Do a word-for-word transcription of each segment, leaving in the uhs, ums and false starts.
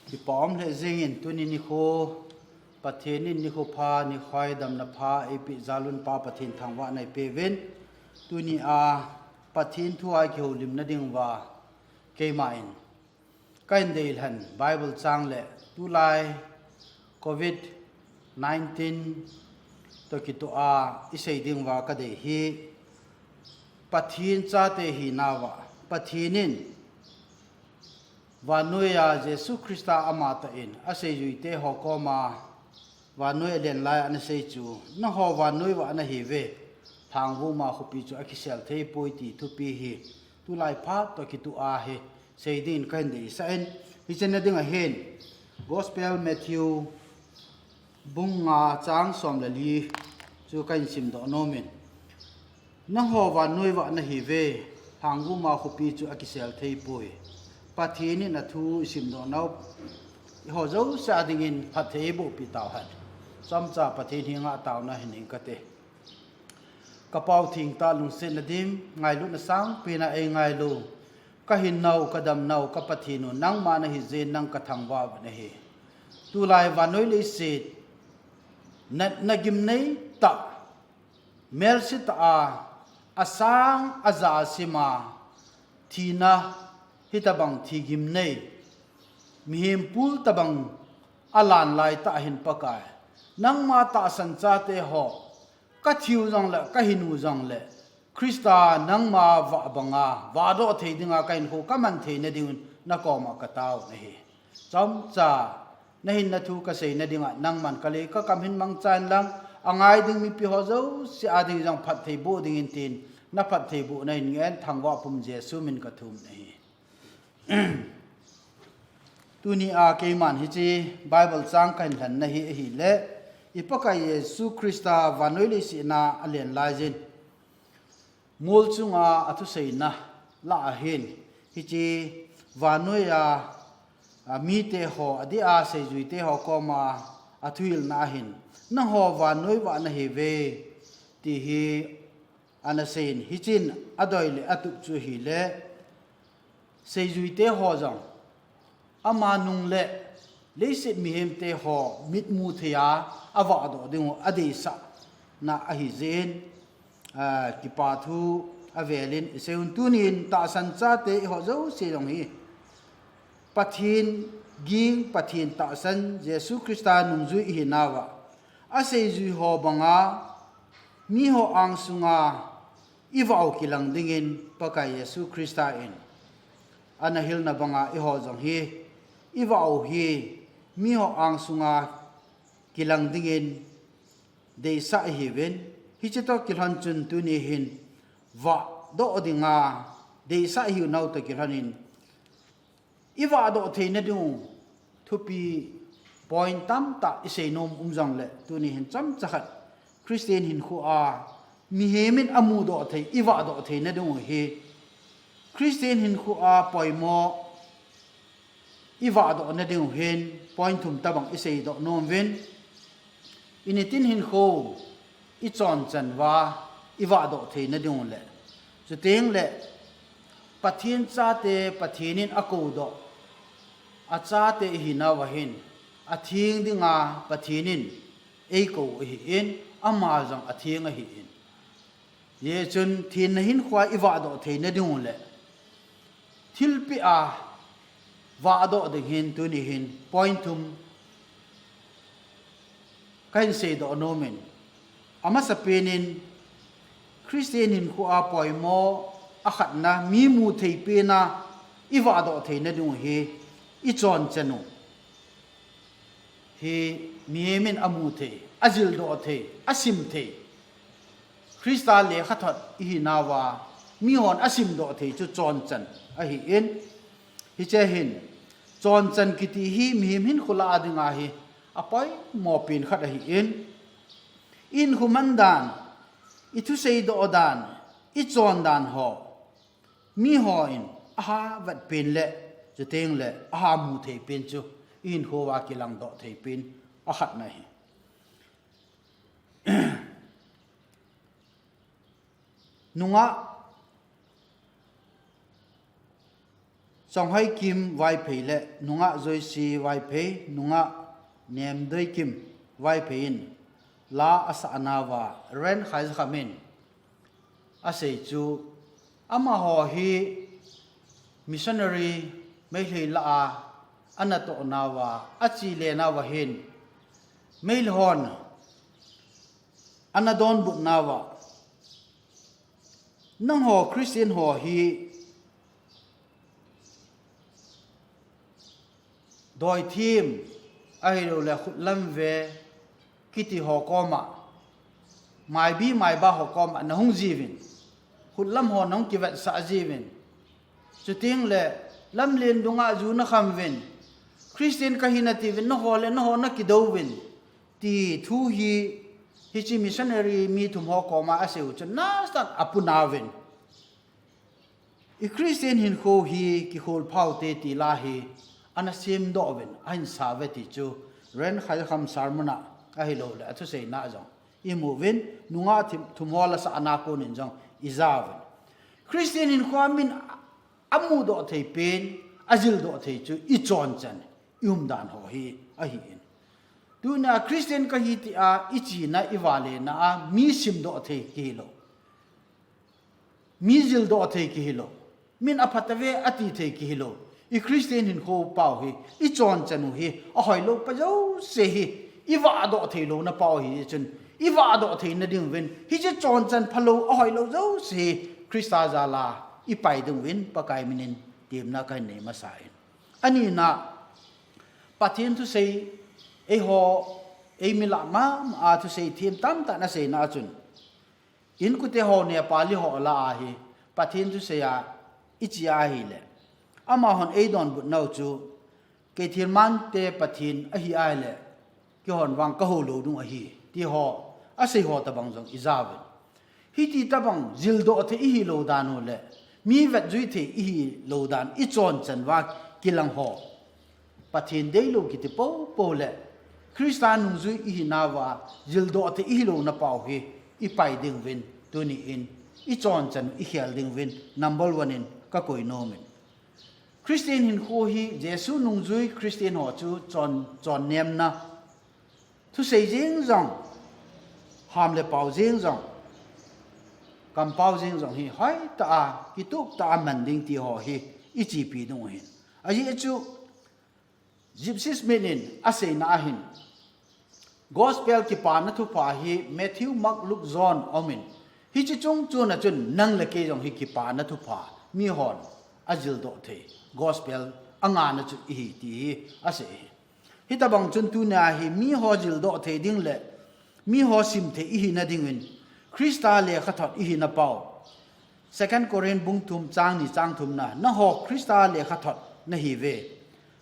Kipa um lheh jengin tuni nikho Pathen in nikho pha, nikho damna pha eipeh jal un Pa Pathen thangvahna ipeuvin. Tuni a Pathen thu a kihoulimna ding uva keiman kahin deilhen Bible chang le tulai covid nineteen toh kitoh a isei ding uva kadei hi Pathen chate hina uva Pathen in vannoi a Jesu Christa amatah in aseijuite ho koma vannoi alen lai a anasei chu, nangho vannoi uva nahiuve, lhangvuma khopi chu akisel theipoi ti thupi hi tulai phat toh kitoh a hi sei dingin kahin deisah in, hiche na ding ahin Gospel Matthew bung nga chang som le li chu kahin simdoh nomin. Nangho vannoi uva nahiuve, lhangvuma khopi chu akisel theipoi. Pathen in athu isimdoh nau eiho jouse a dingin phatthei eiboh peh tauhen. Chomcha Pathen henga taona hin nei kate. Ka Pa u thengtah lungsetna dim, ngailutna sangpen a eingailu, ka hinnau, ka damnau, ka Pathen u, nangma nahi jeh in nang kathangvah u ahi. Tulai vannoi leiset natna gimnei tah, melse tah a, asang aja asima, thina hitobang thi gimnei, mihem pul tobang alan laitah hin Pakai, nangma tahsan chate ho, kathiu jongle, kahinu jongle, Christa nangma vah banga vahdoh thei dinga kahinkho kaman theina dingun nakoma katao u ahi. Chomcha nahinna thu kaseina dinga nangman kalei kakam hin mangchan lang, angai ding mipi ho jouse a ding jong phatthei boh dingin tin, naphatthei bohna hin ngen thangvah pum Jesu min kathum u ahi. Tuni a keiman hiche Bible chang kahin lhenna hi ahile, i Pakai Jesu Christa vannoi leiset a alen laijin, mol chunga athuseina lah ahin, hiche vannoi a, a mite ho, adeh a seijuite ho koma athuhilna ahin, nangho vannoi uva nahiuve, ti hi anaseiyin, hichun adei le atup chu ahile, seijuite ho jong ama nung le leiset mihemte ho mitmu thei a avahdoh dingu adeisahna ahi jeh in, a, kipa thu avelin iseiyun, tunin tahsan chate eiho jouse jong hi Pathen ging, Pathen tahsan, Jesu Christa nungjui ihinauva, aseijui ho banga miho angsunga ivah u kilang dingin Pakai Jesu Christa in anahilna banga eiho jong hi ivah u hi miho angsunga kilang dingin deisah ihiuvin, hiche toh kilhon chun tuni hin vahdoh dinga deisah ihiu nau toh kilhonin, ivahdoh theina dingu thupi point tamtah iseinom um jongle, tuni hin chomcha khat Christian hinkhoa mihem in amudoh thei, ivahdoh theina dingu hi Christian hinkhoa poimo ivahdohna dingu hin point thum tobang iseidoh nom uvin, initin hinkho ichonchan uva ivahdoh theina dingu le, chuteng le Pathen chate Pathen in akoudoh achate ihinauva hin, atheng dinga Pathen in eikou u ahin, ama jong atheng ahin. Hijeh chun thenna hinkhoa ivahdoh theina dingu le thilpeh a vahdoh ding hin tuni hin point thum kahin seidoh nomin, amasapen in Christian hinkhoa poimo akhatna, mi muthei pena ivahdoh theina dingu hi ichonchan u hi mihem in amu thei, ajildoh thei, asim thei, Christa lekhathot ihinauva mihon asimdoh thei chu chonchan ahin, hiche hin chonchan kiti hi mihem hinkho lah a dinga hi apoimo pen khat ahin, ihinkho man dan, ithuseidoh dan, ichon dan ho mihon aha vet pen le, chuteng le aha mu thei pen chu ihinkhouva kilangdoh thei pen akhatna ahi. Nungah Chonghaikim Vaiphei le Nungah Joyce Vaiphei, Nungah Nemdoikim Vaiphei in la asah nauva Rev. Khaijakham in asei chu, amaho hi missionary Meitei lah a anatoh nauva, achele nauva hin Meitei hon anadonbut nauva, nangho Christian ho hi doithem, ahilouleh khutlam ve kiti ho koma, maibi maiba ho koma nahung jiuvin, khutlam ho nahung kivetsah jiuvin, chuteng le lamlen dunga ju nakham uvin, Christian kahi nati uvin, naho le naho nakidou uvin, ti thu hi hiche missionary mi thum ho koma asei u chun nasatah in apu nauvin. I Christian hinkho hi kikhol phau te ti la hi ana semdoh uvin, ahin sa uve ti chu Rev. Khaijakham sermon a ahilouleh athuseina a jong imu uvin, Nungah thim, thum ho la sahna a konin jong ija uvin. Christian hinkho a min amudoh thei pen, ajildoh thei chu ichon chan, i umdan ho hi ahin. Tunia Christian kahi tia ichena, ivalena a mi simdoh thei kihilou, mi jildoh thei kihilou, min aphatauve ati thei kihilou, i Christian hinkho pau hi, ichon chan u hi ahoilou pa jouse hi ivahdoh theilouna pau ahi chun, ivahdoh theina ding uvin, hiche chon chan phalou ahoilou jouse hi Christa jal a ipai ding uvin Pakai minin temna kahin nei masa in. Anina, Pathen thusei, eiho, eimi lah mama a thusei them tamtah in aseina a chun, inkote ho, Nepali ho lah a hi Pathen thusei a iche ahile, amahon eidonbut nau chu, Keithelmante Pathen ahi ahile, keihon vang kahou lou ding ahi, ti ho asei ho tobang jong ija uvin. Hiti tobang jildoh thei ihilou dan u le mi vetjui thei ihilou dan, ichon chan uva kilang ho, Pathen deilou kiti poupou le Christa nungjui ihinauva jildoh thei ihilouna pau hi ipai ding uvin, tuni in ichon chan u ikhel ding uvin number one in kakoi nom in. Christian hinkho hi Jesu nungjui Christian ho chu chon, chonnemna, thusei jeng jong, ham le pao jeng jong, kampao jeng jong hi hoitah a, kitup tah a man ding ti ho hi ichepi ding u ahin. Ajeh chu Gypsy Smith in aseina ahin, Gospel kipana thupha hi Matthew, Mark, Luke, John aumin, hiche chung chuna chun nang le kei jong hi kipana thupha mihon ajildoh thei Gospel angana chu ihi ti hi asei ahi. Hitobang chun tunia hi miho jildoh thei ding le miho sim thei ihina dingin Christa lekhathot ihina pau, Second Corinth bung thum chang ni chang thumna, nangho Christa lekhathot nahiuve.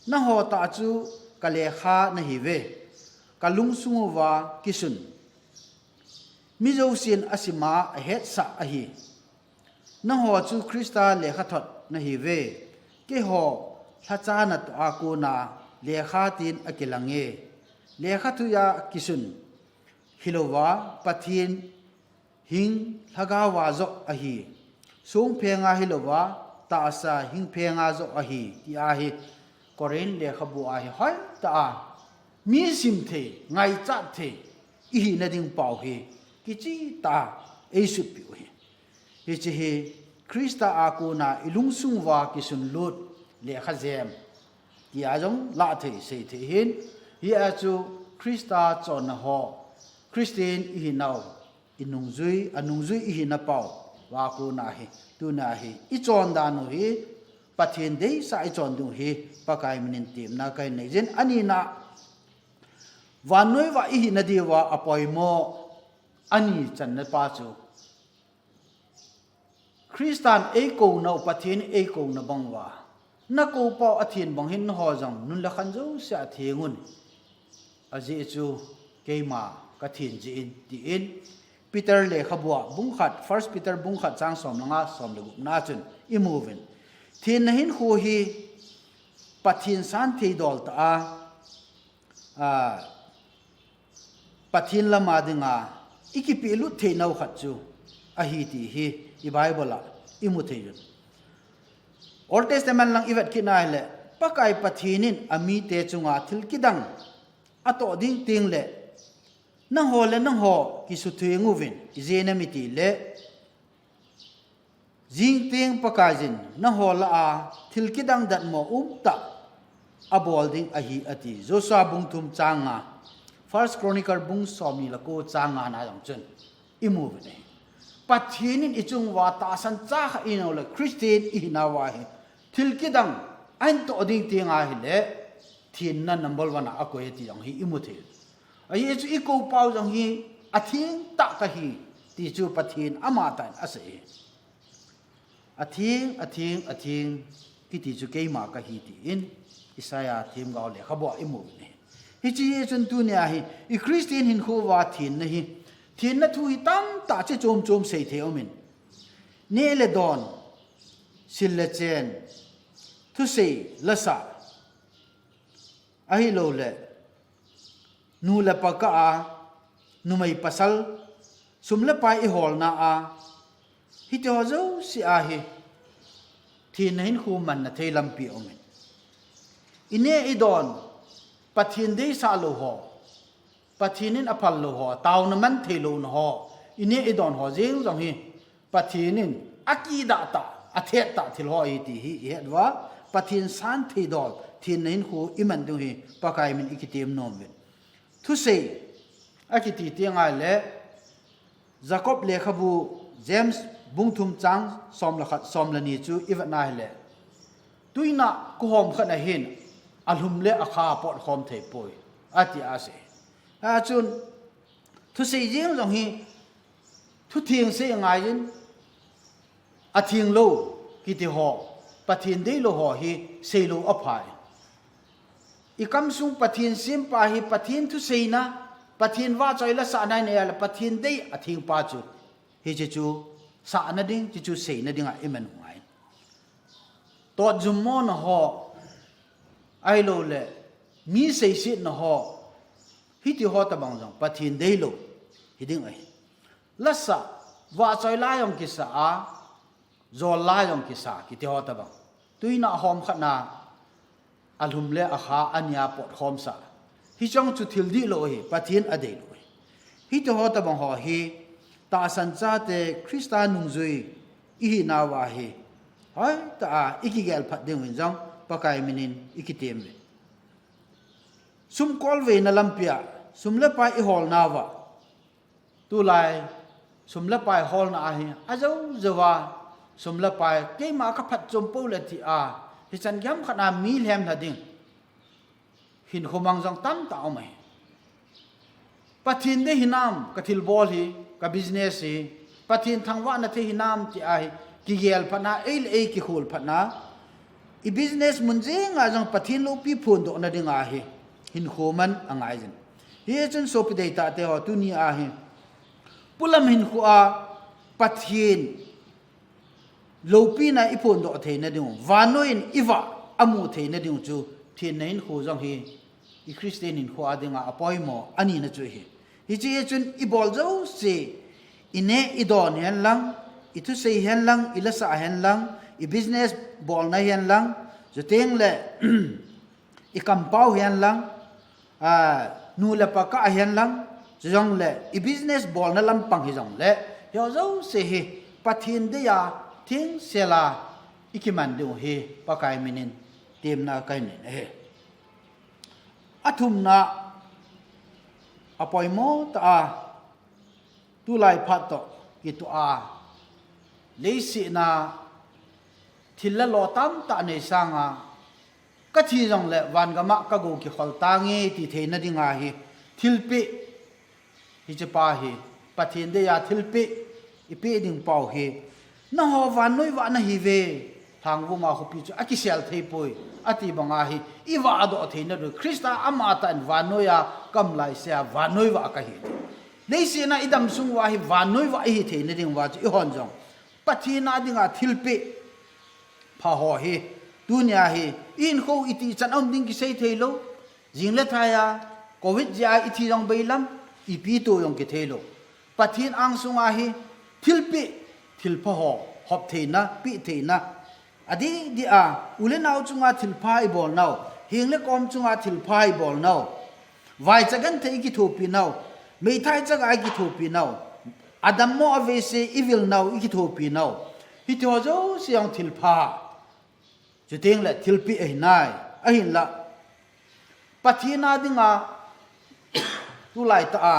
Nangho tah chu kalekha nahiuve. Kalungsung uva kisun, mi jousen asima ahetsah ahi. Nangho chu Christa lekhathot nahiuve. Keiho lhacha natoh a kona lekha tin akilange. Lekhathuia kisun hilouva, Pathen hing lhagao a joh ahi. Songphenga hilouva, tahsa hing phenga joh ahi, ti ahi. Corinth lekhabu a hi hoitah a mi sim thei, ngaichat thei ihina ding pau hi kicheh tah a eisutpeh u ahi. Hiche hi Christa a kona ilungsung uva kisunlut lekha jem tia jong lah thei sei thei ahin, hia chu Christa chonna ho, Christian ihinau, inungjui, anungjui ihina pau a kona hi, tunia hi ichon dan u hi, Pathen deisah a ichon ding u hi Pakai minin temna kahin nei jin. Anina, vannoi uva ihina diuva apoimo ani channa pa chu, Christan eikounau, Pathen eikouna bang uva, nakou pau athen bang hin nangho jong nun le khan jousea thengun. Ajeh chu keima kathen jeh in, tin Peter lekhabua bung khat, First Peter bung khat chang som le nga, som le gupna chun imu uvin. Thenna hinkho hi Pathen santhei dol tah a, a, Pathen lama dinga ikipehlut theinau khat chu ahi ti hi i Bible a imu thei uvin. Old Testament lang i vet kit na hile, Pakai Pathen in amite chunga thil kidang atoh ding teng le, nangho le nangho kisuthengu vin, ijeh inem itile, jing teng Pakaiyin nangho lah a thil kidang datmo umtah abol ding ahi ati. Joshua bung thum chang nga, First Chronicle bung somni le ko chang nga na jong chun imu uvin ahi. Pathen in ichung uva tahsan cha khat inei le Christian ihina uva hi thil kidang ahin toh ding teng ahile, thenna number one a akoi ati jong hi imu thei. Ajeh chu ikou pau jong hi atheng tah kahi ti chu Pathen amatah in asei. Atheng, atheng, atheng kiti chu keima kahi tin Isaiah themgao lekhabu a imu uvin ahi. Hiche jeh chun tunia hi i Christian hinkho uva thenna hi, thenna thu hi tamtah che chom chom sei thei aumin, neh le don, sil le chen, thusei lasah, ahilouleh nu le pa kah a, numei pasal, sum le pai iholna a, hitiho jouse a hi thenna hinkho manna thei lampi aumin, ineh idon, Pathen deisah lou ho, Pathen in aphal lou ho, taona man thei louna ho, ineh idon ho jeng jong hi Pathen in akidah tah, athet tah thil ho ahi ti hi ihet uva, Pathen santhei dol thenna hinkho iman diu hi Pakai min ikitem nom uvin. Thusei akiti teng ahile, Jacob lekhabu, James bung thum chang som le khat, som le ni chu i vet na hile, tuinah kohom khat na hin alhum le akha apot khom thei poi, ati asei. Achun, thusei jeng jong hi, thutheng sei angaiyin, atheng lou kiti ho, Pathen deilou ho hi seilou aphai. I kamsung Pathen sempa hi Pathen thuseina, Pathen vahchoi lasahna inei a le Pathen dei athengpa chu, hiche chu sahna ding, hiche chu seina dinga iman u ngai. Totjum mona ho, ahilouleh mi seisetna ho, hitiho tobang jong Pathen deilou hiding ahi. Lasah, vahchoi la jong kisa a, jol la jong kisa, kitiho tobang. Tuinah hom khat na alhum le akha ania pot khomsah, hicheng chu thil dihlou ahi, Pathen adeilou ahi. Hitiho tobang ho hi tahsan chate Christa nungjui ihina uva hi hoitah a ikigel phat diuvin jong Pakai minin ikitem uve. Sum kolveina lampia, sum le pai iholna uva, tulai sum le pai holna ahi, ajou jouva sum le pai keima kaphatchom pou le tia hichan geiya khat na mi lhem lha ding hinkho mang jong tamtah aum ahi. Pathen dei hinam kathilbol hi, kabusiness hi, Pathen thangvahna thei hinam tia hi kigel phatna, ei le ei kikhol phatna, i business mun jenga jong Pathen loupi phondohna dinga hi hinkho man angaiyin. Hichun sopi deitahte ho, tunia hi polam hinkho a Pathen loupina iphondoh theina diu, vannoiyin ivah amu theina diu chu thenna hinkho jong hi i Christian hinkho a dinga apoimo anina chu ahi. Hiche chun ibol jouse, ineh idon hen lang, ithusei hen lang, ilasah hen lang, ibusiness bolna hen lang, chuteng le ikampau hen lang, nu le pa kah hen lang, chujongle ibusiness bolna lampang hijongle, hiho jouse hi Pathen deiya thengsela ikiman diu hi Pakai minin temna kahin nei ahi. Athumna, apoimo tah a, tulai phat toh kitoh a, leiset a thil le lo tamtah nei sanga, kathi jongle vangam a kagou kikhol tange ti theina dinga hi thilpeh, hichepa hi Pathen deiya thilpeh ipeh ding pau hi, nangho vannoi vah nahiuve, Lhangvuma khopi chu akisel theipoi, ati banga hi ivahdoh theina diu, Christa amatah in vannoiya kaum laisea vannoi vah kahi. Leiset a idam sung uva hi vannoi vah ihi theina diuva chu eihon jong Pathen a dinga thilpeh pha ho hi, tunia hi ihinkho itichan aum ding kisei theilou, jing le thaiya, covid jeh a ithi jong beilam, ipi to jong kitheilou, Pathen angsunga hi thilpeh, thilpha ho hop theina, peh theina, Adih dih a, u le nao chunga thilpha i bol nau, heng le kom chunga thilpha i bol nau, vaicha genthei i kithopi nau, meithai chaga i kithopi nau, adammo a veise i vil nau i kithopi nau, hiti ho jouse jong thilpha. Chuteng le thilpeh ahi nai, ahinla Pathen a dinga tulai tah a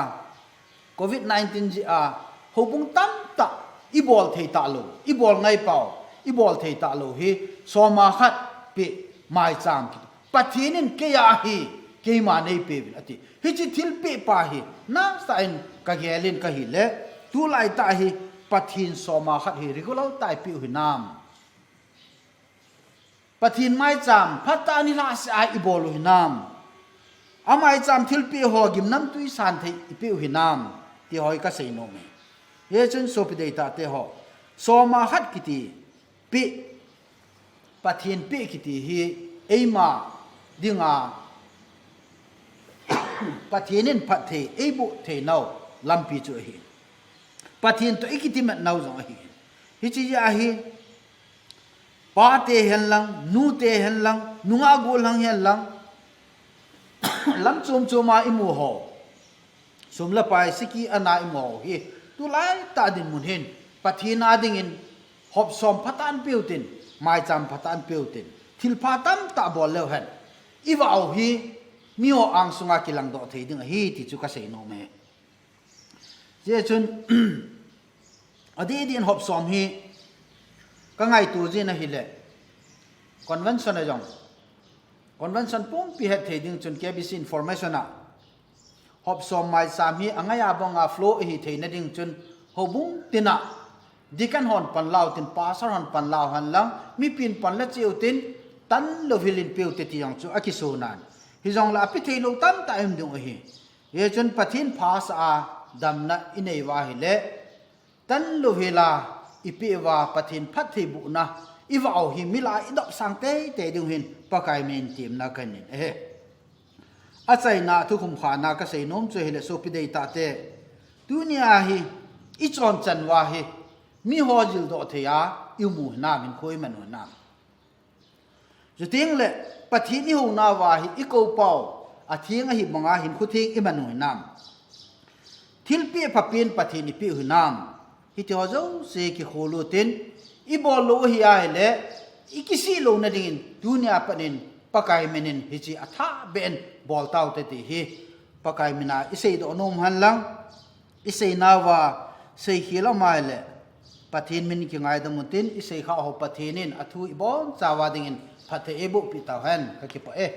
covid nineteen jeh a houbung tamtah i bol thei talou, i bol ngai pau, i bol thei talou hi soma khat peh maicham kiti. Pathen in kei a ahi, keima nei peuvin ati. Hiche thilpeh pa hi nasatah in ka gel in ka hile, tulai tah hi Pathen soma khat hi regular tah i peh u hinam? Pathen maicham phatah a nilhah seh a i bol u hinam? A maicham thilpeh ho gimnamtui san thei i peh u hinam? Ti ho hi ka seinom e. Hichun sopi deitah te ho, soma khat kiti peh, Pathen peh kiti hi eima dinga Pathen in phatthei eiboh thei nau lampi chu ahi. Pathen toh i kitimat nau jong ahi. Hiche jeh a hi, pate hen lang, nute hen lang, nungah gollhang hen lang, lam chom chom a i mu ho, sum le pai, siki ana i mu ho hi, tulai tah dinmun hin Pathen a dingin hop som phatah in peu tin, maicham phatah in peu tin, thilpha tamtah bol leu hen, i vah u hi miho angsunga kilangdoh thei ding ahi ti chu ka seinom e. Hichun adih dih in hop som hi ka ngaito jin ahile, convention a jong, convention pumpi het thei ding chun K B C information a hop som maicham hi angai a banga flow ahi theina ding chun houbung tina deacon hon pan lau tin, pastor hon pan lau hen lang, mipin pan la cheu tin, tanlou hil in peu te ti jong chu akiso nan. Hijongle ape thei lou tamtah um ding ahi. Hichun Pathen phasah a damna i nei uva ahile, tanlou hil a i peh uva Pathen phattheibohna i vah u hi mi lah a i dopsang teitei ding u hin Pakai min in temna ka nei e. Achaina thukhum khana ka seinom chu ahile, sopi deitah te, tunia hi i chonchan uva hi miho jildoh thei a i um u hinam, hinkho i man u hinam? Chuteng le Pathen i houna uva hi i kou pau, atheng ahi banga hinkho theng i man u hinam? Thilpeh phapen Pathen i peh u hinam? Hiti ho jouse kikhol u tin, i bol lou ahi ahile, i kisih louna dingin tunia pat in Pakai min in hiche athah beh in bol tau te ti hi Pakai min a i seidoh nom hen lang, i seina uva seikhel um ahile, Pathen min kingaidam u tin, i seikha ho Pathen in athu i boncha uva dingin phatthei eiboh peh tau hen, ka kipah e.